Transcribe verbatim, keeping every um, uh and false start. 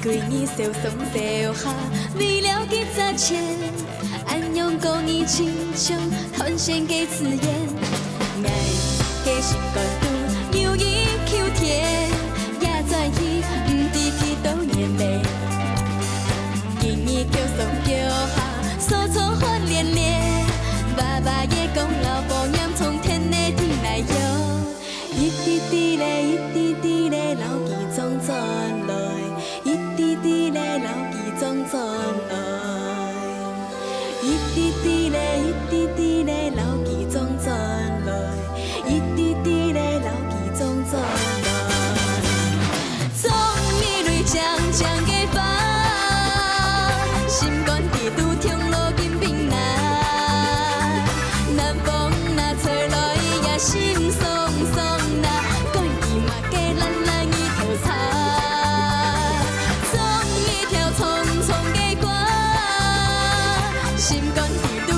歸日瀟爽瀟下，為了幾隻錢，恁樣過日親像斷線个自然。𠊎个心肝肚有一口田，也轉去毋知幾多年咧。今日腳上腳下，手中汗連連，爸爸个功勞保險從天裡地來喲。 一滴滴咧，一滴滴咧，老幾種轉來；一滴滴咧，老幾種轉來；一滴滴咧，一滴滴咧，老幾種轉來；一滴滴咧，老幾種轉來。終於對靚靚个花，心肝底肚痛落緊冰啦。 南風那吹來也心酸酸啦，管佢麼个爛爛日頭差。唱一條匆匆个歌，心肝底肚